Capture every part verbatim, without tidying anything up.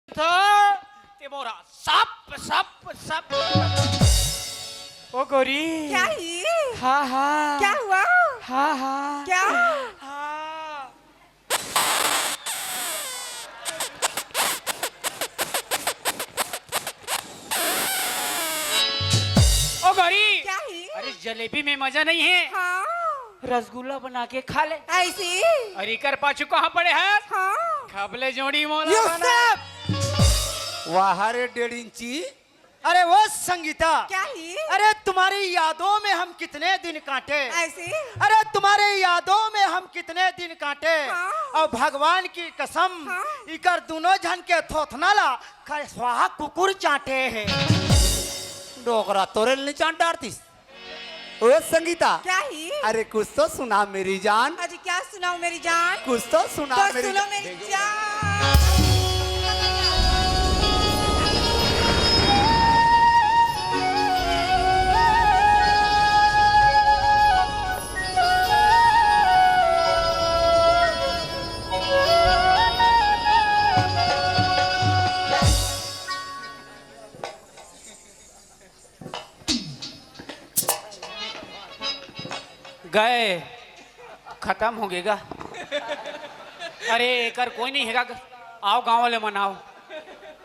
तो ते मोरा सप सप सप। ओ गौरी। क्या ही? हाँ हाँ। क्या हुआ? हाँ हाँ। क्या? हाँ। ओ गौरी। क्या ही? अरे जलेबी में मजा नहीं है। हाँ। रसगुल्ला बना के खा ले। ऐसी? अरे कर पाछू कहाँ पड़े है? हाँ। खबले जोड़ी मोला यूसुफ। वाह रे डेढ़ इंची। अरे वो संगीता। क्या ही? अरे तुम्हारी यादों में हम कितने दिन काटे। ऐसी? अरे तुम्हारे यादों में हम कितने दिन काटे। हाँ। और भगवान की कसम, हाँ। इकर दोनों झन के थोथना ला खसवा कुकुर चाटे है। डोकरा तोरे नहीं चाट डारतीस। ओ संगीता। क्या ही? अरे कुछ तो सुना मेरी जान। अजी क्या सुनाऊं मेरी जान? कुछ तो सुना तो मेरी सुनो जान। मेरी जान। गए, खतम हो गेगा। अरे एकर कोई नहीं हेगा। आओ गांव वाले मनाओ।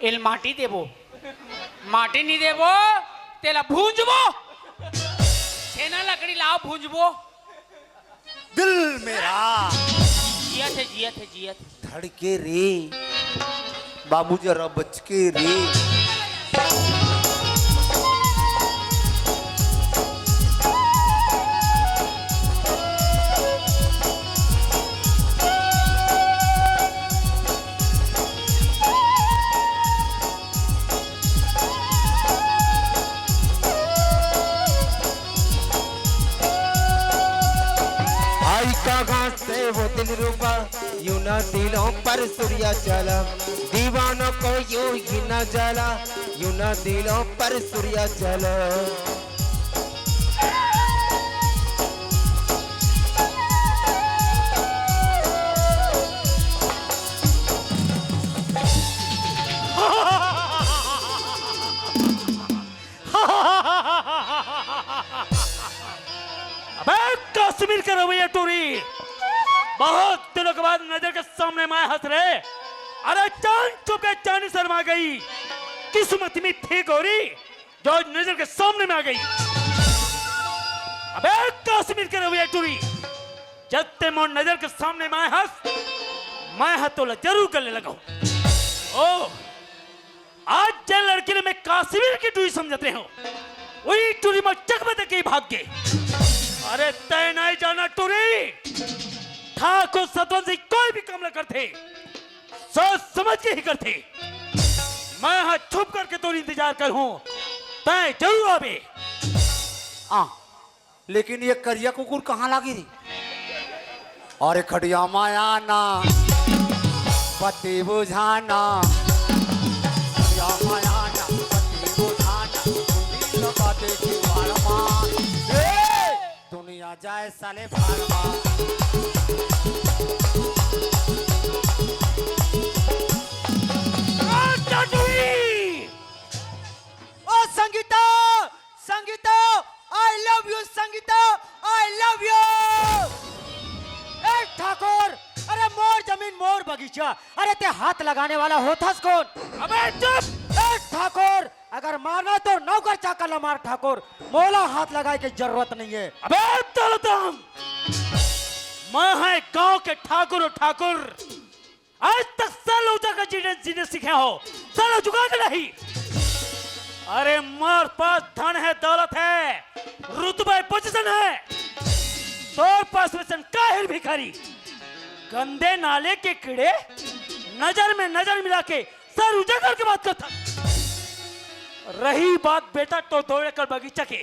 एल माटी देबो, माटी नहीं देबो, तेला भूंजबो। छेना लकड़ी लाओ भूंजबो। दिल मेरा जियत हे, जियत हे, जियत हे। धड़के रे बाबू, जरा बच के रे। आई कहाँ से वो दिलरुबा, यूं ना दिलों पर सुरिया चला, दीवानों को यूं ही ना जला, यूं ना दिलों पर सुरिया चला। अबे काश्मीर के रवैया टूरी, बहुत दिनों के बाद नजर के सामने मैं हंस रहे। अरे चांद छुप के चांदनी शर्मा गई, किस्मत में थी गोरी जो आज नजर के सामने में आ गई। अबे काश्मीर के रवैया टूरी, जब ते मोर नजर के सामने में आए हस, मैं हा तोला जरूर गले लगाऊं। ओ, आज जे लड़की ला मैं काश्मीर की टूरी समझत रहेंव, वही टूरी मोर चकमा देके भाग गे। अरे तय नहीं जाना टूरी, ठाकुर सतवन सिंह कोई भी काम ला करथे, सोच समझ के ही करथे। मैं हा छुप करके तोर इंतजार करहूं, तय जरूर आबे। आ, लेकिन ये करिया कुकुर कहाँ लागी रे? अरे खटिया माया ना, पति बुझाना। खटिया माया ना, पति बुझाना। कुंडी लगा दे दीवार मा। ए! दुनिया जाए साले फार्मा। आ, टटुई! ओ Sangeeta, Sangeeta, I love you Sangeeta, I love you। ए ठाकुर, अरे मोर जमीन मोर बगीचा, अरे ते हाथ लगाने वाला होथस कोन? अबे चुप! ए ठाकुर, अगर मारना हे तो नौकर चाकर ला मार ठाकुर, मोला हाथ लगाए के जरूरत नहीं है। अबे दौलतराम, मैं हा गांव के ठाकुर हूं ठाकुर। आज तक साला उजागर जीने, जीने सीखे हो, साला जुगाड़ नहीं। अरे मोर पास धन है, दौलत है, रुतबा है, पोजीशन है, तोर पास वैसन काहिल भिखारी, गंदे नाले के कीड़े, नजर में नजर मिला के सर ऊंचा करके बात करथस। रही बात बेटा तोर दो एकड़ बगीचा के,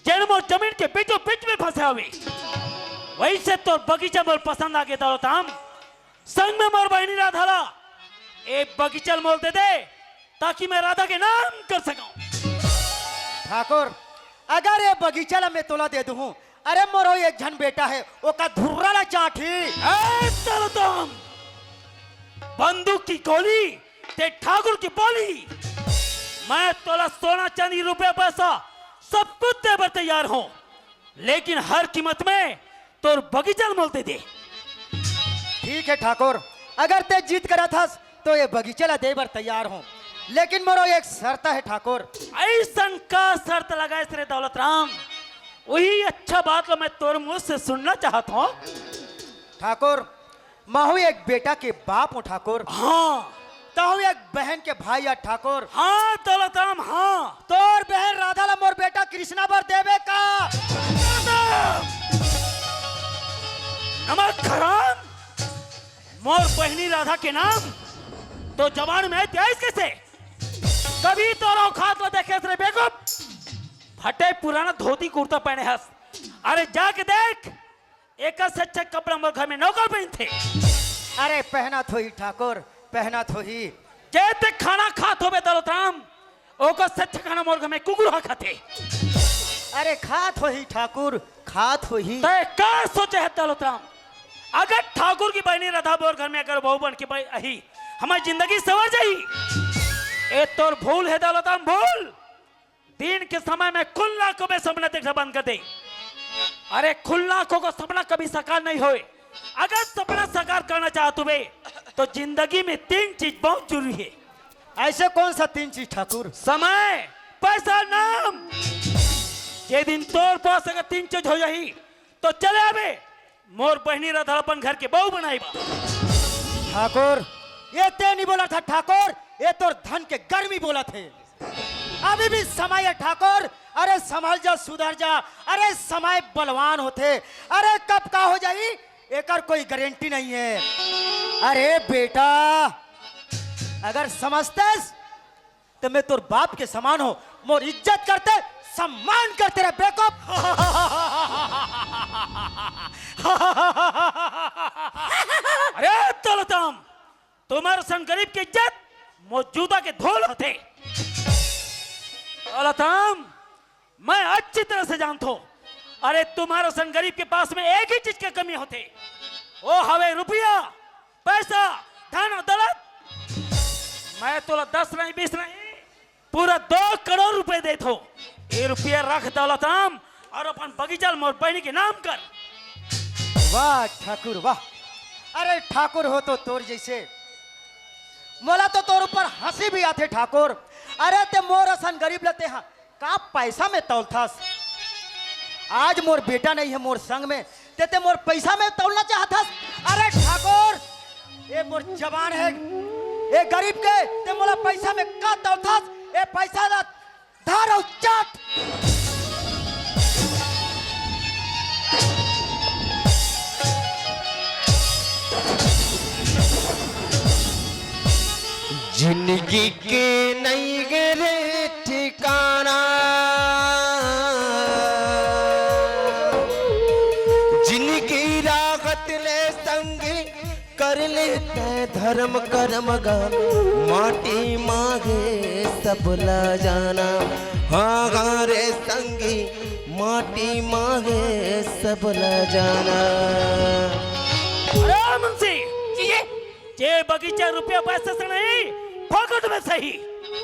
जेन मोर जमीन के बीचों बीच में फंसे हवे, वैसे तोर बगीचा मोर पसंद आगे दौलतराम। संग में मोर बहिनी राधा ला ए बगीचा ल मोला दे दे, ताकि मैं राधा के नाम कर सकूं। ठाकुर, अगर ए बगीचा ला मैं तोला दे दूं, अरे मोरो एक झन बेटा है, ओका धुर्रा ला चाटही। ए दौलतराम, बंदूक की गोली ते ठाकुर के बोली, मैं तोला सोना चांदी रुपया पैसा सब कुछ दे बर तैयार हूँ, लेकिन हर कीमत में तोर बगीचा ल मोला दे दे। ठीक है ठाकुर, अगर ते जिद करत हस तो ये बगीचा ला दे बर तैयार हूँ, लेकिन मोरो एक शर्त है ठाकुर। ऐसन का शर्त लगाए रे दौलत राम? वही अच्छा बात ला मैं तोर मुंह से सुनना चाहत हूँ। ठाकुर, महू एक बेटा के बाप हूँ ठाकुर। हाँ। तहू एक बहन के भाई आ ठाकुर। हाँ दौलत राम, हाँ। तोर बहन राधा ला मोर बेटा कृष्णा बर देबे का? नमक हराम, मोर बहिनी राधा के नाम तो जबान में आइस कैसे? कभी तोर औकात ला देखे रे बेवकूफ, फटे पुराना धोती कुर्ता पहने हस। अरे जाके देख, एकर से अच्छा कपड़ा मोर घर में नौकर पहनथे। अरे पहनत होही ठाकुर, पहनत होही। जे ते खाना खात होबे दौलत राम, ओकर से अच्छा खाना मोर घर में कुकुर ह खाथे। अरे खात होही ठाकुर, खात होही। तय का सोचे है दौलत राम? अगर ठाकुर की बहिनी राधा मोर घर में अगर बहू बन के बै-, आही, हमर जिंदगी सवर जाही। ए तोर भूल है दौलत राम, भूल। दिन के समय में खुला आंखों में सपना देखना बंद कर दे। अरे खुला आंखों का सपना कभी साकार नहीं होए। अगर सपना साकार करना चाहत होबे तो जिंदगी में तीन चीज बहुत जरूरी है। ऐसे कौन सा तीन चीज ठाकुर? समय, पैसा, नाम। जे दिन तोर पास अगर तीन चीज हो जाही तो चले आबे, मोर बहिनी राधा अपन घर के बहू बनाई बा। ठाकुर, ये ते नहीं बोला था ठाकुर, ये तोर धन के गर्मी बोला थे। अभी भी समय है ठाकुर, अरे संभल जा, सुधर जा। अरे समय बलवान होथे, अरे कब का हो जाही एकर कोई गारंटी नहीं है। अरे बेटा, अगर समझतेस तो मैं तोर बाप के समान हूँ, मोर इज्जत करते, सम्मान करते रे बेवकूफ। अरे दौलत राम, तुम्हारे सन गरीब की इज्जत मोर जूता के धूल होथे। दौलत राम, मैं अच्छी तरह से जानता हूँ। अरे तुम्हारे सन गरीब के पास में एक ही चीज की कमी होथे, वो हवे रुपया, पैसा, धन और दौलत। मैं तोला दस नहीं, बीस नहीं, पूरा दो करोड़ रुपए देत हूँ। ये रुपया रख दौलत राम और अपन बगीचा ल मोर बहिनी के नाम कर। वाह ठाकुर वाह, अरे ठाकुर हो तो तोर जैसे, मोला तो तोर ऊपर हंसी भी आथे ठाकुर। अरे ते मोर असन गरीब ल ते हा का पैसा में तौलथस? आज मोर बेटा नहीं है मोर संग में, ते ते मोर पैसा में तौलना चाहथस? अरे ठाकुर, ए मोर जबान है, ए गरीब के ते मोला पैसा में का तौलथस? ए पैसा ला धर अउ चाट। जिंदगी के नई गे रे ठिकाना, जिंदगी रागत ले संगी, कर ले तैं धर्म करम गा, माटी मागे सब ला जाना। हाँ गा रे संगी, माटी मागे सब ला जाना। अरे मुंशी, जी, जी। जे बगीचा रुपया पैसे से नहीं, फोकट में सही।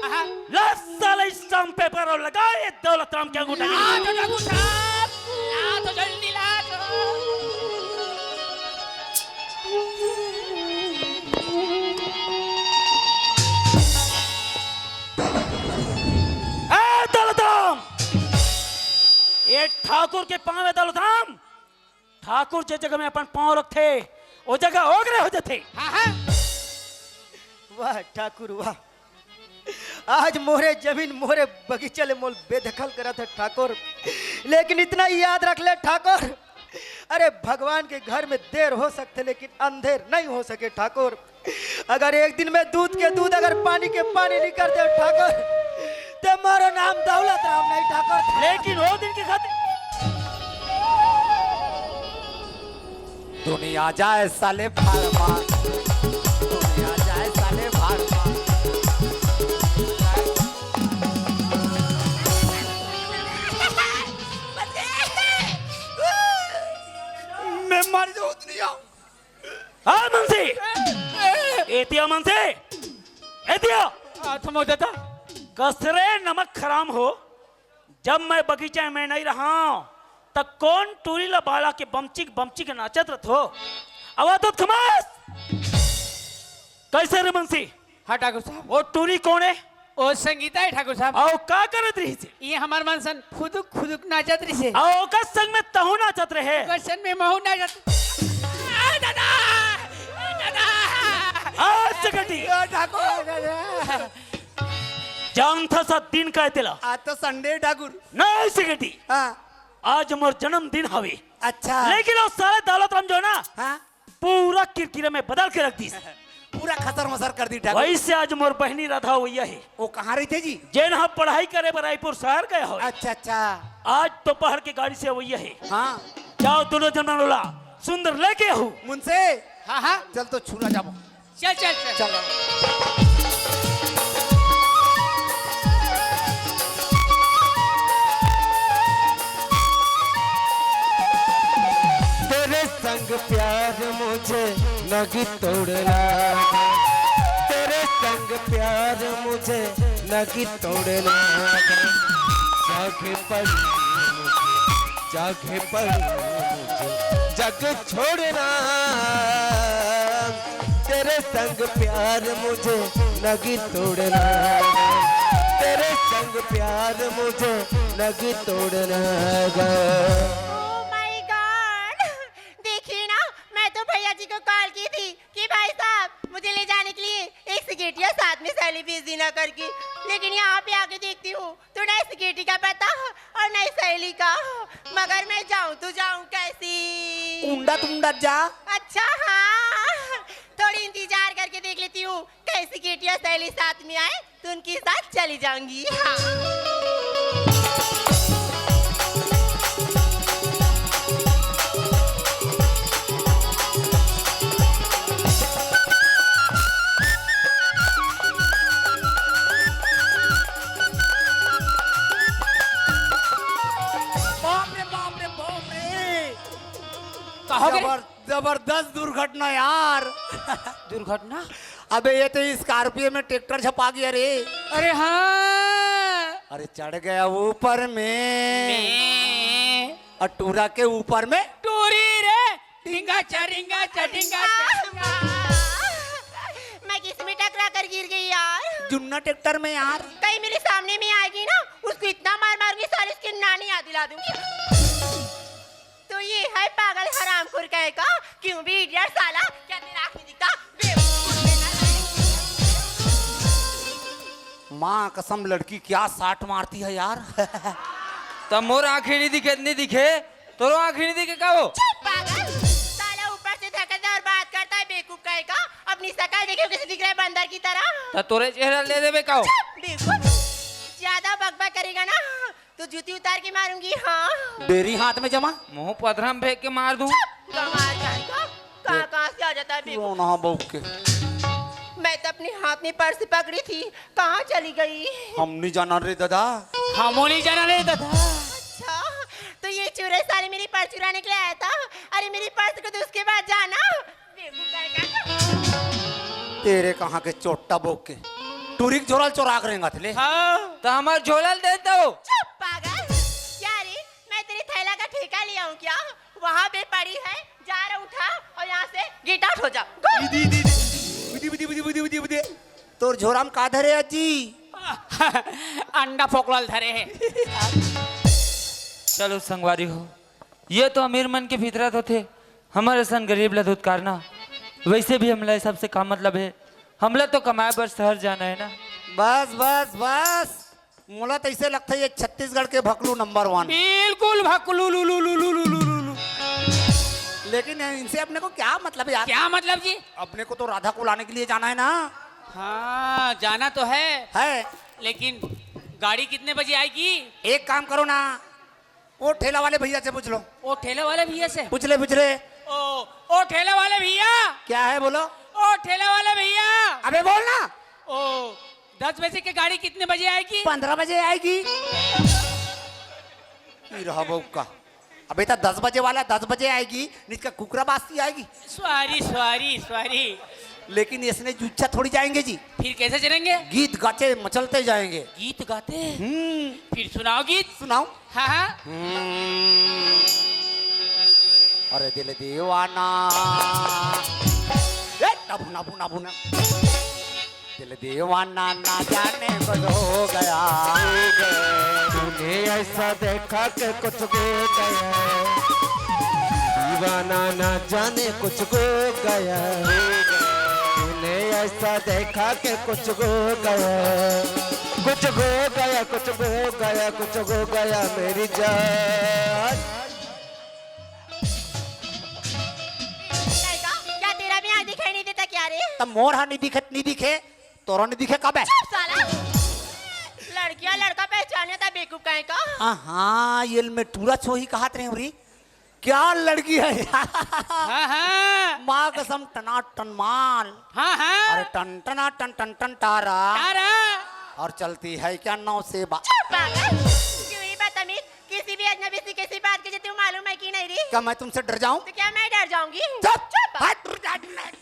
आहा। ला साला स्टाम्प पेपर अउ लगा ये दौलत राम के अंगूठा। ला तो ठाकुर साहब, ला तो जल्दी ला तो। ए दौलत राम, ये ठाकुर के पाँव है दौलत राम। ठाकुर जे जगह में अपन पाँव रखथे, वो जगह ओगरे हो जाथे। हाँ, हाँ। वाह ठाकुर वाह, आज मोरे जमीन मोरे बगीचा ले मोल बेदखल करत है ठाकुर, लेकिन इतना ही याद रख ले ठाकुर, अरे भगवान के घर में देर हो सकथे लेकिन अंधेर नहीं हो सके ठाकुर। अगर एक दिन में दूध के दूध, अगर पानी के पानी निकर दे ठाकुर, ते मोरो नाम दौलत राम नहीं ठाकुर। लेकिन वो दिन के खातिर दुनिया जाए साले फार्मा, दुनिया जाए साले फार्मा। मैं मर जाऊं दुनिया। हाँ मुंशी, एतिया मुंशी, ए दिया। आ, थमो दादा। कसरे नमक हराम हो, जब मैं बगीचा में नहीं रहा, त कौन टूरी ला बाला के बमचिक बमचिक नाचत रथ हो? आवा तो खमास। कैसे रे मुंशी? हाँ ठाकुर साहब। वो टूरी कौन है? वो संगीता है ठाकुर साहब। आओ, का करत रही थी? ये हमार मन सन खुदुक खुदुक नाचत रही से। आओ, ओकर संग में तहू नाचत रहे। ओकर संग में महू नाचत। आ, दादा! आ, दादा! आ, सेक्रेटरी! ए, ठाकुर! जानथस आज दिन का है तेला। आज तो संडे ठाकुर। नहीं सेक्रेटरी। हाँ। आज मोर जन्मदिन हवे। अच्छा। लेकिन वो सारे दौलत राम जो है ना, हाँ। पूरा किरकिरा में बदल के रख दीस। पूरा खसर मसर कर दी ठाकुर। वैसे आज मोर बहनी राधा वैया है। वो कहाँ रहिथे जी? जेन ह पढ़ाई करे बर रायपुर शहर गए हो। अच्छा, अच्छा। आज दोपहर के गाड़ी से वैया है। हाँ। जाओ दोनों जन मन ला सुंदर लेके आऊ। मुंशी। हाँ, हाँ। चल तो छुरा जाबो। चल, चल, चल। चल। तेरे संग प्यार मुझे नगी तोड़ना, तेरे संग प्यार मुझे नगी तोड़ना, जागे पड़ी मुझे, जागे पड़ी मुझे जग छोड़ना। तेरे संग प्यार मुझे नगी तोड़ना, तेरे संग प्यार मुझे नगी तोड़ना गा। Oh my God! देखिए ना, मैं तो भैया जी को कॉल की थी कि भाई साहब, मुझे ले जाने के लिए एक सिगरेट या साथ में सैली भेज देना करके, लेकिन यहाँ पे आके देखती हूँ तो ना सिगरेट का पता और ना सैली का। मगर मैं जाऊँ तो जाऊँ कैसी? उंडा तुंडा जा। अच्छा हाँ, थोड़ी इंतजार करके देख लेती हूँ, कैसी सिगरेट या सैली साथ में आए तो उनके साथ चली जाऊंगी। हाँ। बाप रे, बाप रे, बाप रे। कहो रे? जबर-, जबरदस्त दुर्घटना यार। दुर्घटना? अबे ये तो स्कॉर्पियो में ट्रैक्टर झपा गया रे। अरे हाँ। अरे चढ़ गया ऊपर में। में। और टूरा के ऊपर में। टूरी रे। ढिंगा चा, ढिंगा चा, ढिंगा चा। मैं किस में टकरा कर गिर गई यार? जुन्ना ट्रैक्टर में यार। कहीं मेरे सामने में आएगी ना, उसको इतना मार मारूंगी, सारी उसकी नानी याद दिला दूंगी। तो ये है पागल हरामखोर कहे का, क्यों भी इडियट साला, क्या तेरा आँख नहीं दिखता? बेवकूफ कुत्ते का। माँ कसम, लड़की क्या साट मारती है यार। त मोर आँखी नहीं दिखे, नहीं दिखे, तोरो आँखी नहीं दिखे का हो? चुप पागल, साला ऊपर से धकल और बात करता है बेवकूफ कहे का। अपनी शकल देखे कैसे दिख रहा है, बंदर की तरह। त तोरे चेहरा ले देबे का हो? चुप बेवकूफ, ज्यादा बकबक करेगा ना तो जूती उतार के मारूंगी। हाँ। बेरी हाथ में जमा। मुंह पथरा में फेंक के मार दूं। चुप! गंवार जान का। कहाँ, कहाँ से आ जाता है बेवकूफ? रोना बउक के। मैं तो अपने हाथ में पर्स पकड़ी थी, कहाँ चली गई? हम नहीं जाना रे दादा। हमो नहीं जाना रे दादा। अच्छा, तो ये चूरे साले मेरी पर्स चुराने के लिए आया था। अरे, मेरी पर्स को तो उसके बाद जाना। तेरे कहाँ के चोट्टा बोक के टूरी के झोला ल चोरा के रेंगत ले। हाँ। त हमर झोला ल दे तो। चुप पागल। क्या रे, मैं तेरी थैला का ठेका लिया हूँ क्या? वहाँ पे पड़ी है, जा रहा उठा और यहाँ से get out हो जा। Go। इदी, इदी, इदी। तोर झोरा में का धरे अजी? अंडा फोकला ल धरे हे। चलो संगवारी हो, ये तो अमीर मन के फितरत होथे, हमर असन गरीब ला धुतकारना। वैसे भी हमला ये सबसे का मतलब हे, हमला तो कमाए बर शहर जाना हे ना। बस, बस, बस, मोला तो ऐसे लगता है ये छत्तीसगढ़ के भकलू नंबर वन। बिल्कुल भकलू लू लू लू लू लू लू लू लू। लेकिन इनसे अपने को क्या मतलब यार? क्या मतलब जी? अपने को तो राधा को लाने के लिए जाना है ना। हाँ, जाना तो है। है। लेकिन गाड़ी कितने बजे आएगी? एक काम करो ना, वो ठेला वाले भैया से पूछ लो। ओ ठेले वाले भैया से? पूछ ले, पूछ ले। ओ, ओ ठेले वाले भैया। क्या है बोलो? ओ ठेले वाले भैया। अबे बोल ना। ओ, दस बजे की गाड़ी कितने बजे आएगी? पन्द्रह बजे आएगी। ई रहा बउका। अबे तो दस बजे वाला दस बजे आएगी, निचका कुकरा बास्ती आएगी। Sorry, sorry, sorry। लेकिन इसने जुच्छा थोड़ी जाएंगे जी। फिर कैसे चलेंगे? गीत गाते मचलते जाएंगे। गीत गाते? हम्म। फिर सुनाओ गीत। सुनाओ। हाँ, हाँ। हम्म। अरे दिल दीवाना। ए, नभु, नभु, नभु, नभु। दिल दीवाना ना जाने कुछ हो गया। तूने ऐसा देखा कि कुछ हो गया। दीवाना ना जाने कुछ हो गया। तूने ऐसा देखा कि कुछ हो गया। कुछ हो गया, कुछ हो गया, कुछ हो गया मेरी जान। क्या तेरा भी आँख दिखाई नहीं देता क्या रे? त मोर हा नहीं दिखे, नहीं दिखे, तोरो नहीं दिखे कबे? चुप साला। लड़कियां लड़का पहचाने था बेवकूफ कहीं का। हाँ, ये मैं टूरा छोही कहत रहे हूँ री। क्या लड़की है? हाँ, हाँ। माँ कसम टनाटन माल। हाँ, हाँ। अरे टन टना टन टन टन टारा। टारा। और चलती है क्या नौ से बा- चुप पागल। क्यों ही बदतमीज? किसी भी अजनबी से किसी बात की तुम मालूम है कि नहीं री? क्या मैं तुमसे डर जाऊं? तो क्या मैं डर जाऊंगी? चुप! चुप! हट! हट! हट!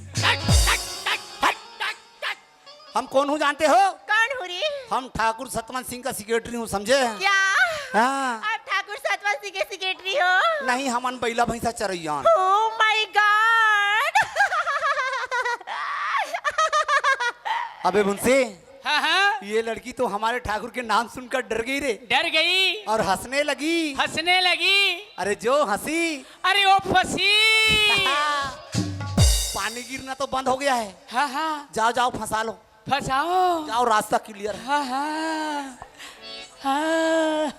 हम कौन हूँ जानते हो? कौन हूँ री? हम ठाकुर सतवंत सिंह का सेक्रेटरी हूँ, समझे? क्या? हाँ। आप ठाकुर सतवंत सिंह के सेक्रेटरी हो? नहीं, हमन बैला भैंसा चरैया हन। Oh my God! अबे मुंशी, हाँ, हाँ। ये लड़की तो हमारे ठाकुर के नाम सुनकर डर गई रे। डर गई। और हंसने लगी। हंसने लगी। अरे जो हंसी। अरे वो फंसी। पानी गिरना तो बंद हो गया है। हाँ, हाँ। जाओ, जाओ, फंसा लो। फंसाओ। जाओ, रास्ता क्लियर है। हाँ, हाँ। हाँ।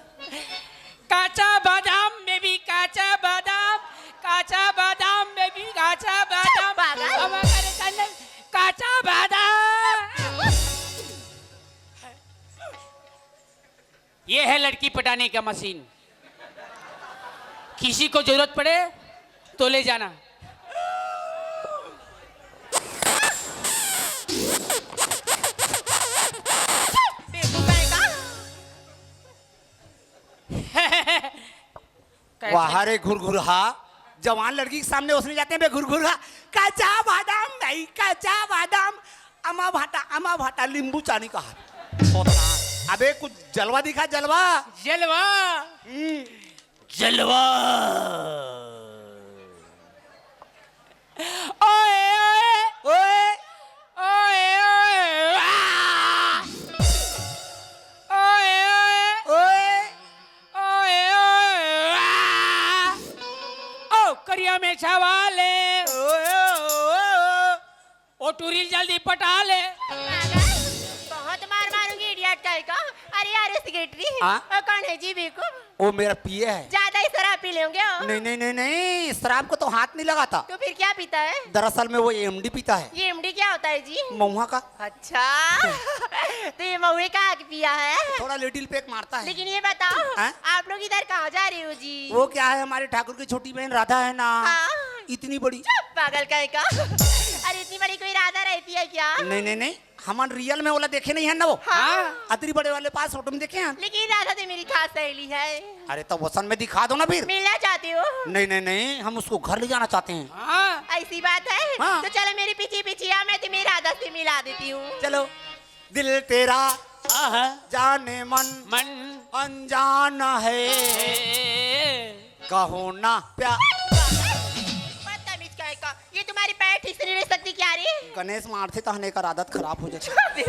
काचा बादाम बेबी, काचा बादाम, काचा बादाम बेबी, काचा बादाम। पागल। अब अगर चंदन, काचा बादाम। ये है लड़की पटाने का मशीन। किसी को जरूरत पड़े तो ले जाना। बेवकूफ है का? कैसे? वाह रे घुरघुरहा, जवान लड़की के सामने ओसने जाते हैं बे घुरघुरहा। काचा बादाम भाई, काचा बादाम, अमा भाटा, अमा भाटा, नींबू चानी का हाथ। अबे कुछ जलवा दिखा, जलवा। जलवा। हम्म। जलवा। ओए, ओए। ओए। ओए, ओए, आ! ओए, ओए। ओए। ओए, ओए, आ! ओ, करिया मेछा वाले। ओए, ओए, ओए। ओ टूरी ल जल्दी पटा ले। पागल, बहुत मार मारूंगी इडियट कहीं का। अरे यार, ये सेक्रेटरी, हाँ? वो कौन है जी बेवकूफ? वो मेरा पीए है। ज्यादा ही शराब पी लेंगे हो। नहीं, नहीं, नहीं, नहीं, शराब को तो हाथ नहीं लगाता। तो फिर क्या पीता है? दरअसल में वो एमडी पीता है। ये एमडी क्या होता है जी? महुआ का। अच्छा, तो ये महुए का आग पिया है? थोड़ा लिटिल पैक मारता है। लेकिन ये बताओ, हाँ? आप लोग इधर कहाँ जा रहे हो जी? वो क्या है, हमारे ठाकुर की छोटी बहन राधा है ना, हाँ। इतनी बड़ी। चुप, पागल कहीं का। अरे, इतनी बड़ी कोई राधा रहती है क्या? नहीं, नहीं, नहीं, हमन रियल में ओला देखे नहीं है ना वो। हाँ। अतरी बड़े वाले पास फोटो में देखे हैं। लेकिन राधा तो मेरी खास सहेली है। अरे, तो वसन में दिखा दो ना फिर। मिलना चाहती हो? नहीं, नहीं, नहीं, हम उसको घर ले जाना चाहते हैं। हाँ। ऐसी बात है? हाँ। तो चलो मेरे पीछे पीछे आ, मैं तुम्हें राधा से मिला देती हूँ। चलो। दिल तेरा, हाँ, हाँ। जाने मन, मन। अनजान है। ए। कहो ना प्यार। बदतमीज कहीं का, ये तुम्हारी पैर ठीक से नहीं रह सकती क्या रे? गणेश मारथे तहने कर आदत खराब हो जाती।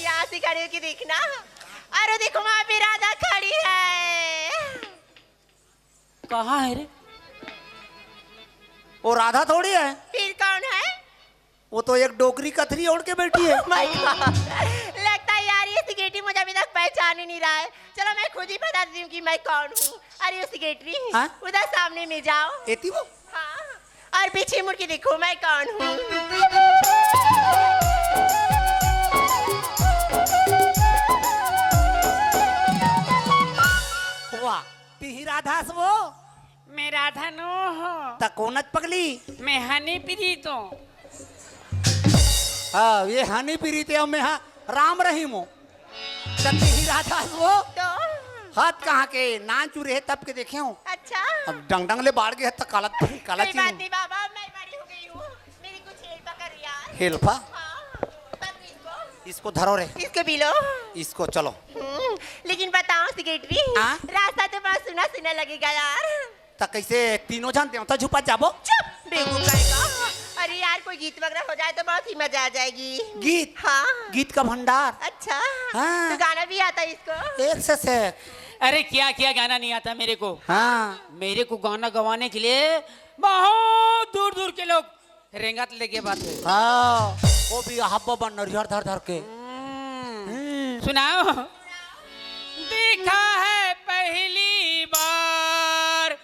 यहाँ से खड़े होके देखना। अरे देखो, वहाँ पे राधा खड़ी है। कहाँ है रे? वो राधा थोड़ी है। फिर कौन है? वो तो एक डोकरी कथरी ओढ़ के बैठी है। My God। लगता है यार, ये सेक्रेटरी मुझे अभी तक पहचान ही नहीं रहा है। चलो, मैं खुद ही बता देती हूँ कि मैं कौन हूँ। अरे, ये सेक्रेटरी, हाँ? उधर सामने में जाओ। एती वो? हाँ, और पीछे मुड़ के देखो, मैं कौन हूँ। वाह, तिही राधा हस वो? मैं राधा नो हो। त कोनच पगली? मैं हनी प्रीत हो। हाँ, ये हनी प्रीत हे, मैं हा राम रहीम हो। त तिही राधा हस वो? तो? हाथ कहाँ के? नान चूरे है तब के देखे हो। अच्छा। अब डंग डंग ले बाढ़ के है त काला, काला कोई चीज। बात नहीं बाबा, मैं बड़ी हो गई हूँ। मेरी कुछ हेल्प कर यार। एल्फा, हाँ, बस इसको। इसको धरो रे। इसको भी लो। इसको चलो। हम्म, लेकिन बताओ सेक्रेटरी, हाँ? रास्ता तो बहुत सुना सुना लगेगा यार। त कैसे तीनों जन देवता झुपा जाबो? चुप, बेवकूफ कहेगा। अरे यार, कोई गीत वगैरह हो जाए तो बहुत ही मजा आ जाएगी। गीत? हाँ। गीत का भंडार। अच्छा। हाँ। तो गाना भी आता है इसको? एक से से। अरे क्या क्या गाना नहीं आता मेरे को। हाँ। मेरे को गाना गवाने के लिए बहुत दूर दूर के लोग रेंगत लेके बात है। हाँ, वो भी हब्बा बन नरियर धर धर के। हम्म। सुनाओ। देखा है पहली बार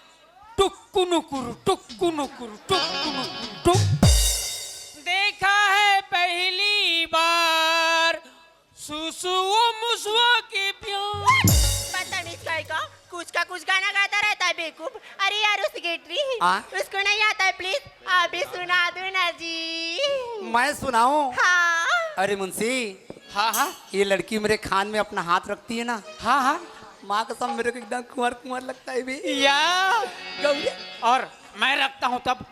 टुक्कु नुकुर, टुक्कु नुकुर, टुक्कु नुकुर, टुक। देखा है पहली बार सुसुओ मुसुओ के प्यार। बदतमीज कहीं का, कुछ का कुछ गाना गाता रहता है बेवकूफ। अरे यार, वो सेक्रेटरी, हाँ? उसको नहीं आता है, प्लीज आप भी सुना दो ना जी। मैं सुनाऊं? हाँ। अरे मुंशी, हाँ, हाँ। ये लड़की मेरे कान में अपना हाथ रखती है ना, हाँ, हाँ। माँ कसम, मेरे को एकदम कुंवर कुंवर लगता है बे। या। गौरी। और मैं रखता हूँ तब।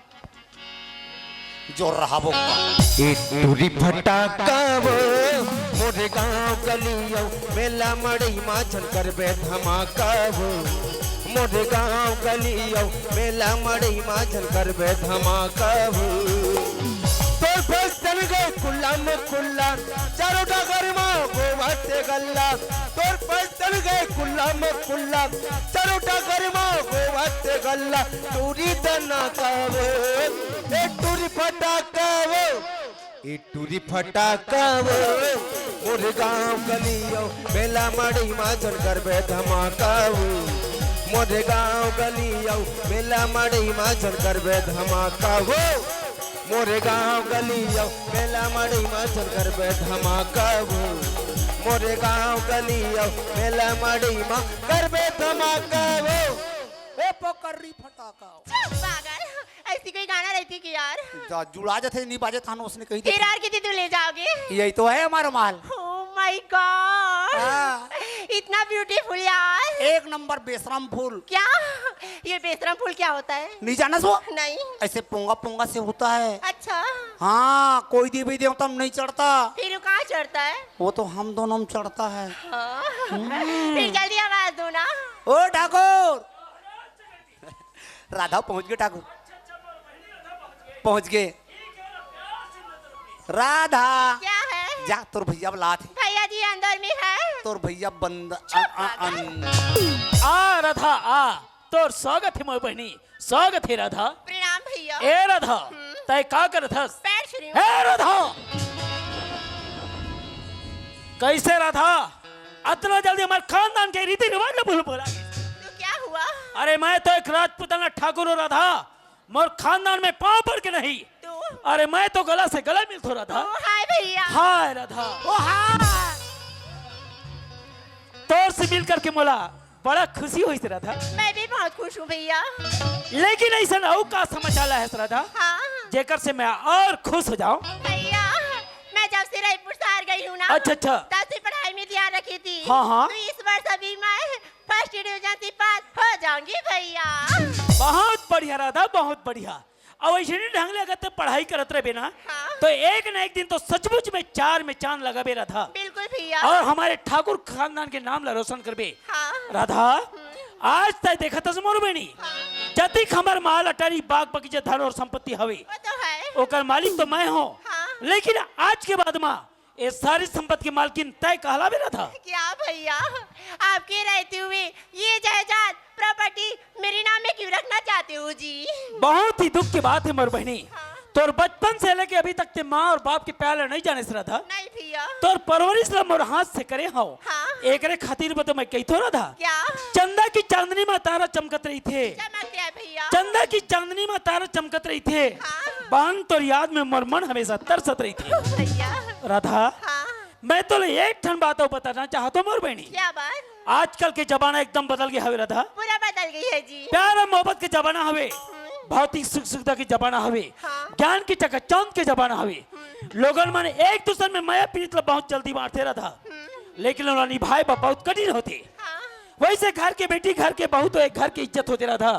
जोर रहा वो। ए टूरी फटाका वो, मोरे गांव गली अउ मेला मड़ई मा झन करबे धमाका वो। मोरे गांव गली अउ मेला मड़ई मा झन करबे धमाका वो। तोर फैशन गए खुल्ला में खुल्ला, चारों डगर मा गोवा ते गल्ला। तोर फैशन गए खुल्ला में खुल्ला, चारों डगर मा गोवा ते गल्ला। टूरी दना का वो, ए टूरी फटाका वो, ए टूरी फटाका वो, मोरे गांव गली अउ मेला मड़ई मा झन करबे धमाका वो। मोरे गांव गली अउ मेला मड़ई मा झन करबे धमाका वो। मोरे गांव गली अउ मेला मड़ई मा झन करबे धमाका वो। मोरे गांव गली अउ मेला मड़ई मा करबे धमाका वो। ए पकर्री फटाका। चुप पागल, ऐसी कोई गाना रहती कि यार। जा, जुड़ा जाते, नहीं बाजे थानो उसने कही फिर देती। और कितनी दूर ले जाओगे? यही तो है हमारा माल। Oh my God! हाँ। इतना ब्यूटीफुल यार। एक नंबर बेशरम फूल। क्या? ये बेशरम फूल क्या होता है? नहीं जाना सो? नहीं। ऐसे पोंगा पोंगा से होता है। अच्छा। हाँ, कोई देवी देवता में नहीं चढ़ता। फिर वो कहाँ चढ़ता है? वो तो हम दोनों में चढ़ता है। हाँ। हम्म। फिर जल्दी आवाज दो ना। ओ ठाकुर, राधा पहुंच गए ठाकुर, पहुंच गए। राधा। क्या है? जा, तोर भैया बुलात हे। भैया जी अंदर में है। तोर भैया बंद, चुप आ, आ, पागल। अन। आ राधा आ, तोर स्वागत हे मोर बहिनी, स्वागत हे राधा। प्रणाम भैया। ए राधा, हम्म। तय का करत हस? पैर छू रही हूँ। ए राधा, कैसे राधा, अतना जल्दी हमारे खानदान के रीति रिवाज ला भूल बोला? तो क्या हुआ? अरे मैं तो एक राजपूताना ठाकुर हूँ राधा, मोर खानदान में पाँव पड़ के नहीं। तो? अरे मैं तो गला से गला मिलथो राधा। ओ हाय भैया। हाय राधा। ओ हाय। तोर से मिल करके मोला बड़ा खुशी होइस राधा। मैं भी बहुत खुश हूँ भैया। लेकिन ऐसा अउ का समाचार लाए हस राधा? हाँ। जेकर से मैं और खुश हो जाऊं। भैया, मैं जब से रायपुर शहर गई हूँ ना, अच्छा, अच्छा। तब से पढ़ाई में ध्यान रखी थी। हाँ, हाँ। तो इस वर्ष अभी मैं फर्स्ट डिवीजन से पास हो जाऊंगी भैया। बहुत बढ़िया राधा, बहुत बढ़िया। अउ ऐसे ढंग ले अगर तैं पढ़ाई करत रहबे ना, हाँ। तो एक ना एक दिन तो सचमुच में चार में चांद लगाबे राधा। बिल्कुल भैया। अउ हमारे ठाकुर खानदान के नाम ला रोशन करबे। हाँ। राधा, हम्म। आज तैं देखत हस मोर बहिनी, हाँ। जतिक हमर माल अटारी बाग बगीचा धन अउ संपत्ति हवे, वो तो है। ओकर मालिक तो मैं हूँ। हाँ। लेकिन आज के बाद मा ये सारी संपत्ति के मालकिन तैं कहलाबे राधा। क्या भैया, आपके रहते हुए ये जायदाद, प्रॉपर्टी मेरे नाम में क्यों रखना चाहते हो जी? बहुत ही दुख की बात है मोर बहिनी। हाँ। तोर बचपन से लेके अभी तक तैं माँ अउ बाप के प्यार ला नहीं जानेस राधा। नहीं भैया। तोर परवरिश ला मोर हाथ से करे हव। हाँ। एकरे खातिर बर तो मैं कहिथों राधा। क्या? चंदा की चांदनी मा तारा चमकत रहिथे। चमकते हैं भैया। चंदा की चांदनी मा तारा चमकत रहिथे। हाँ। बहन तोर याद में मोर मन हमेशा तरसत रहिथे। भैया। राधा, हाँ। मैं तोला एक ठन बात अउ बताना चाहत हूँ मोर बहिनी। क्या बात? आजकल के जमाना एकदम बदल गया हवे राधा। पूरा बदल गई है जी। प्यार अउ मोहब्बत के जमाना हवे, हम्म। भौतिक सुख सुविधा के जमाना हवे, हाँ। ज्ञान के चकाचौंध के जमाना हवे। हम्म। लोगन मन एक दूसर में मया पीरित ला बहुत जल्दी बांटथे राधा, हम्म। लेकिन ओला निभाए बर बहुत कठिन होथे। हाँ। वैसे घर के बेटी, घर के बहू तो एक घर के इज्जत होथे राधा,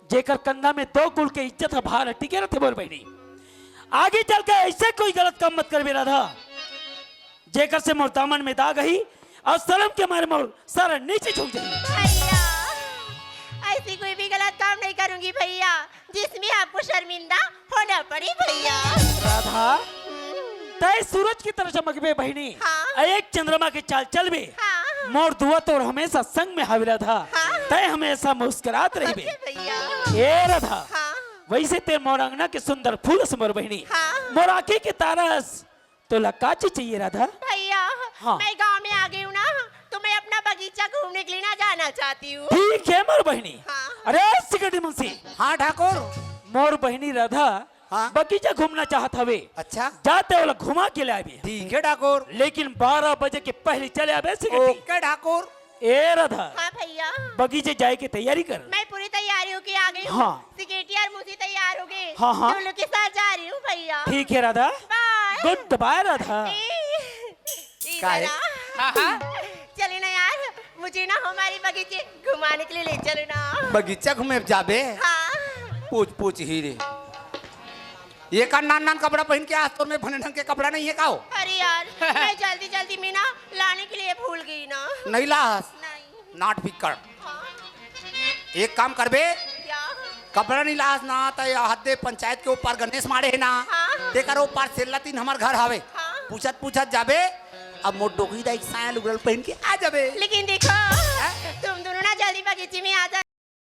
जेकर कंधा में दो कुल के इज्जत ह भार ह टिके रहिथे मोर बहिनी। आगे चल के ऐसे कोई गलत काम मत करबे राधा, जेकर से मोर दामन में दाग आही अउ शर्म के मारे मोर सर नीचे झुक जाही। भैया, ऐसी कोई भी गलत काम नहीं करूंगी भैया, जिसमें आपको शर्मिंदा होना पड़े भैया। राधा, तय सूरज की तरह चमकबे बहिनी, हाँ। अउ एक चंद्रमा के चाल चलबे। हाँ। मोर दुआ तोर हमेशा संग में हवे राधा, हाँ। तय हमेशा मुस्कुरात रहिबे। ओके भैया। ए राधा, हाँ। वैसे ते मोर अंगना के सुंदर फूल अस मोर बहिनी, हाँ। मोर आँखी के तारा अस, तोला का चीज चाहिए राधा? भैया, हाँ। मैं गांव में आ गई हूँ ना, तो मैं अपना बगीचा घूमने के लिए ना जाना चाहती हूँ। ठीक है मोर बहिनी। हाँ। अरे सिकटी मुंशी, हाँ ठाकुर। मोर बहिनी राधा हाँ। बगीचा घूमना चाहत हवे। अच्छा। जाते ओला घुमा के ले आबे, ठीक है ठाकुर। लेकिन बारह बजे के पहले चले आबे सिकटी। ओके ठाकुर। ए राधा, हाँ भैया, बगीचे जाए के तैयारी कर। मैं पूरी तैयारी होके आ गई हूँ। हाँ। सिकेटी और मुझे तैयार हो गए। हाँ, हाँ। दोनों के साथ जा रही हूँ भैया। ठीक है राधा, बाय। गुड बाय राधा। ए, ए का है? दादा, हाँ, हाँ। चले ना यार, मुझे ना हमारे बगीचे घुमाने के लिए ले चलो ना। बगीचा घूमे जाबे? हाँ। पूछ पूछ ही रे, ये का नान नान कपड़ा पहन के आज तोर में भने ढंग के कपड़ा नहीं है का हो? अरे यार, मैं जल्दी जल्दी में ना लाने के लिए भूल गई ना। नहीं लास। नहीं। नाट पिक्कड़। हाँ। एक काम करबे, क्या? कपड़ा नहीं लास ना, त हद्दे पंचायत के ऊपर गणेश माड़े है ना, हाँ। तेकर ऊपर सेल्ला तीन हमर घर हवे। हाँ। पूछत पूछत जाबे, अब मोर डोकरी दाई के साया लुगड़ल पहन के आ जाबे। लेकिन देखो, तुम दोनों ना जल्दी बगीचे में आ जाओ।